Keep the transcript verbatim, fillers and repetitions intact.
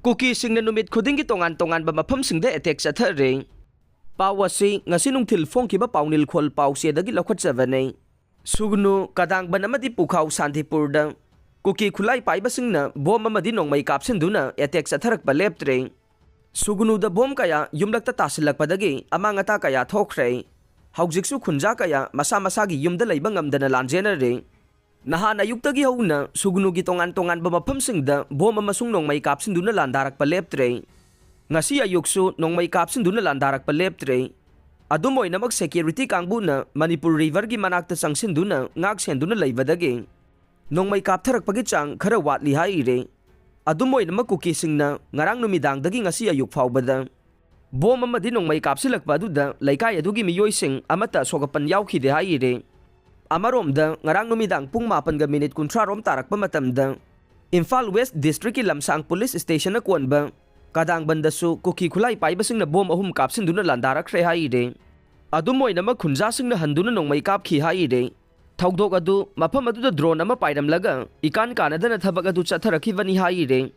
ꯀꯨꯀꯤꯁꯤꯡꯅ ꯅꯨꯃꯤꯠ ꯈꯨꯗꯤꯡꯒꯤ ꯇꯣꯉꯥꯟ ꯇꯣꯉꯥꯟꯕ ꯃꯐꯝꯁꯤꯡꯗ ꯑꯦꯇꯦꯛ ꯆꯠꯊꯔꯤ꯫ ꯄꯥꯎ ꯑꯁꯤ ꯉꯁꯤ ꯅꯨꯡꯊꯤꯜ ꯐꯣꯡꯈꯤꯕ ꯄꯥꯎꯅꯤꯜꯈꯣꯜ ꯄꯥꯎꯆꯦꯗꯒꯤ ꯂꯧꯈꯠꯆꯕꯅꯤ꯫ ꯁꯨꯒꯅꯨ, ꯀꯗꯥꯡꯕꯟ ꯑꯃꯗꯤ ꯄꯨꯈꯥꯎ ꯁꯥꯟꯇꯤꯄꯨꯔꯗ ꯀꯨꯀꯤ ꯈꯨꯠꯂꯥꯏ ꯄꯥꯏꯕꯁꯤꯡꯅ ꯕꯣꯝ ꯑꯃꯗꯤ ꯅꯣꯡꯃꯩ ꯀꯥꯞꯁꯤꯟꯗꯨꯅ ꯑꯦꯇꯦꯛ ꯆꯠꯊꯔꯛꯄ ꯂꯦꯞꯇ꯭ꯔꯦ꯫ ꯁꯨꯒꯅꯨꯗ ꯕꯣꯝ ꯀꯌꯥ ꯌꯨꯝꯂꯛꯇ ꯇꯥꯁꯤꯜꯂꯛꯄꯗꯒꯤ ꯑꯃꯥꯡ ꯑꯇꯥ ꯀꯌꯥ ꯊꯣꯛꯈ꯭ꯔꯦ꯫ ꯍꯧꯖꯤꯛꯁꯨ ꯈꯨꯟꯖꯥ ꯀꯌꯥ ꯃꯁꯥ ꯃꯁꯥꯒꯤ ꯌꯨꯝꯗ ꯂꯩꯕ ꯉꯝꯗꯅ ꯂꯥꯟꯖꯦꯟꯅꯔꯤ꯫ ꯅꯍꯥꯟ ꯑꯌꯨꯛꯇꯒꯤ ꯍꯧꯅ ꯁꯨꯒꯅꯨꯒꯤ ꯇꯣꯉꯥꯟ ꯇꯣꯉꯥꯟꯕ ꯃꯐꯝꯁꯤꯡꯗ ꯕꯣꯝ ꯑꯃꯁꯨꯡ ꯅꯣꯡꯃꯩ ꯀꯥꯞꯁꯤꯟꯗꯨꯅ ꯂꯥꯟꯗꯥꯔꯛꯄ ꯂꯦꯞꯇ꯭ꯔꯦ꯫ ꯉꯁꯤ ꯑꯌꯨꯛꯁꯨ ꯅꯣꯡꯃꯩ ꯀꯥꯞꯁꯤꯟꯗꯨꯅ ꯂꯥꯟꯗꯥꯔꯛꯄ ꯂꯦꯞꯇ꯭ꯔꯦ꯫ ꯑꯗꯨꯝ ꯑꯣꯏꯅꯃꯛ, ꯁꯦꯀ꯭ꯌꯨꯔꯤꯇꯤ ꯀꯥꯡꯕꯨꯅ ꯃꯅꯤꯄꯨꯔ ꯔꯤꯚꯔꯒꯤ ꯃꯅꯥꯛꯇ ꯆꯪꯁꯤꯟꯗꯨꯅ ꯉꯥꯛ ꯁꯦꯟꯗꯨꯅ ꯂꯩꯕꯗꯒꯤ ꯅꯣꯡꯃꯩ ꯀꯥꯞꯊꯔꯛꯄꯒꯤ ꯆꯥꯡ ꯈꯔ ꯋꯥꯠꯂꯤ ꯍꯥꯏꯔꯦ꯫ ꯑꯗꯨꯝ ꯑꯣꯏꯅꯃꯛ, ꯀꯨꯀꯤꯁꯤꯡꯅ ꯉꯔꯥꯡ ꯅꯨꯃꯤꯗꯥꯡꯗꯒꯤ ꯉꯁꯤ ꯑꯌꯨꯛ ꯐꯥꯎꯕꯗ ꯕꯣꯝ ꯑꯃꯗꯤ ꯅꯣꯡꯃꯩ ꯀꯥꯞꯁꯤꯜꯂꯛꯄ ꯑꯗꯨꯗ ꯂꯩꯀꯥꯏ ꯑꯗꯨꯒꯤ ꯃꯤꯑꯣꯏꯁꯤꯡ ꯑꯃꯠꯇ ꯑꯁꯣꯛ ꯑꯄꯟ ꯌꯥꯎꯈꯤꯗꯦ ꯍꯥꯏꯔꯦ꯫ ꯑꯃꯔꯣꯝꯗ, ꯉꯔꯥꯡ ꯅꯨꯃꯤꯗꯥꯡ ꯄꯨꯡ ꯃꯥꯄꯟꯒ ꯃꯤꯅꯤꯠ ꯀꯨꯟꯊ꯭ꯔꯥ ꯔꯣꯝ ꯇꯥꯔꯛꯄ ꯃꯇꯝꯗ ꯏꯝꯐꯥꯜ ꯋꯦꯁ ꯗꯤꯁꯇ꯭ꯔꯤꯛꯀꯤ ꯂꯝꯁꯥꯡ ꯄꯨꯂꯤꯁ ꯁ꯭ꯇꯦꯁꯟꯅ ꯀꯣꯟꯕ ꯀꯗꯥꯡꯕꯟꯗꯁꯨ ꯀꯨꯀꯤ ꯈꯨꯠꯂꯥꯏ ꯄꯥꯏꯕꯁꯤꯡꯅ ꯕꯣꯝ ꯑꯍꯨꯝ ꯀꯥꯞꯁꯤꯟꯗꯨꯅ ꯂꯥꯟꯗꯥꯔꯛꯈ꯭ꯔꯦ ꯍꯥꯏꯔꯦ꯫ ꯑꯗꯨꯝ ꯑꯣꯏꯅꯃꯛ, ꯈꯨꯟꯖꯥꯁꯤꯡꯅ ꯍꯟꯗꯨꯅ ꯅꯣꯡꯃꯩ ꯀꯥꯞꯈꯤ ꯍꯥꯏꯔꯦ꯫ ꯊꯧꯗꯣꯛ ꯑꯗꯨ ꯃꯐꯝ ꯑꯗꯨꯗ ꯗ꯭ꯔꯣꯟ ꯑꯃ ꯄꯥꯏꯔꯝꯂꯒ ꯏꯀꯥꯟ ꯀꯥꯟꯅꯗꯅ ꯊꯕꯛ ꯑꯗꯨ ꯆꯠꯊꯔꯛꯈꯤꯕꯅꯤ ꯍꯥꯏꯔꯦ꯫